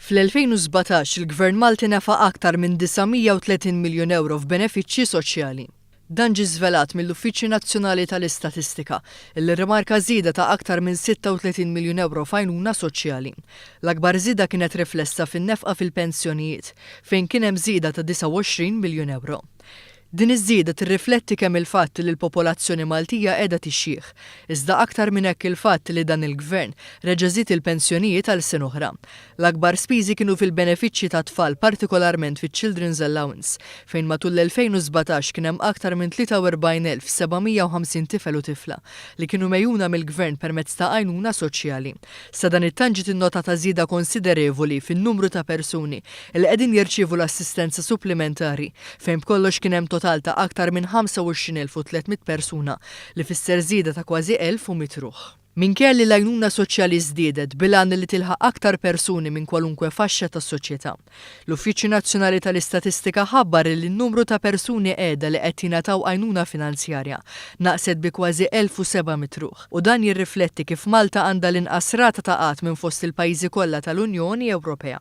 Fl-2017, il-Gvern Malti nefaq aktar minn 930 miljun ewro f'benefiċċji soċjali. Dan ġie żvelat mill-Uffiċċju Nazzjonali tal-Istatistika, illi rrimarka żieda ta' aktar minn 36 miljun ewro f'għajnuna soċjali. L-akbar żieda kienet riflessa fin-nefqa fil-pensjonijiet, fejn kien hemm żieda ta' 29 miljun ewro. Din iż-żieda tirrifletti kemm il-fatt li l-popolazzjoni Maltija qiegħda tixjieħ, iżda aktar minn hekk il-fatt li dan il-Gvern reġa' żied il-pensjonijiet għal sena oħra. L-akbar spiżi kienu fil-benefiċċji tat-tfal partikolarment fiċ-Children's Allowance, fejn matul l-2017 kien hemm aktar minn 43,750 tifel u tifla li kienu megħjuna mill-Gvern permezz ta' għajnuna soċjali. Sadanittant ġiet innotata żieda konsiderevoli fin-numru ta' persuni li qegħdin jirċievu l-assistenza supplimentari, fejn b'kollox kien hemm total ta' aktar minn 25,300 persuna, li fisser żieda ta' kważi 1,100 ruħ. Minkejja li l-għajnuna soċjali żdiedet bil-għan li tilħaq aktar persuni minn kwalunkwe faxxa tas-soċjetà, l-Uffiċċju Nazzjonali tal-Istatistika ħabbar li n-numru ta' persuni qiegħda li qed jingħataw għajnuna finanzjarja naqset bi kważi 1,700 ruħ u dan jirrifletti kif Malta għandha l-inqas rata ta' qgħad minn fost il-pajjiżi kollha tal-Unjoni Ewropea.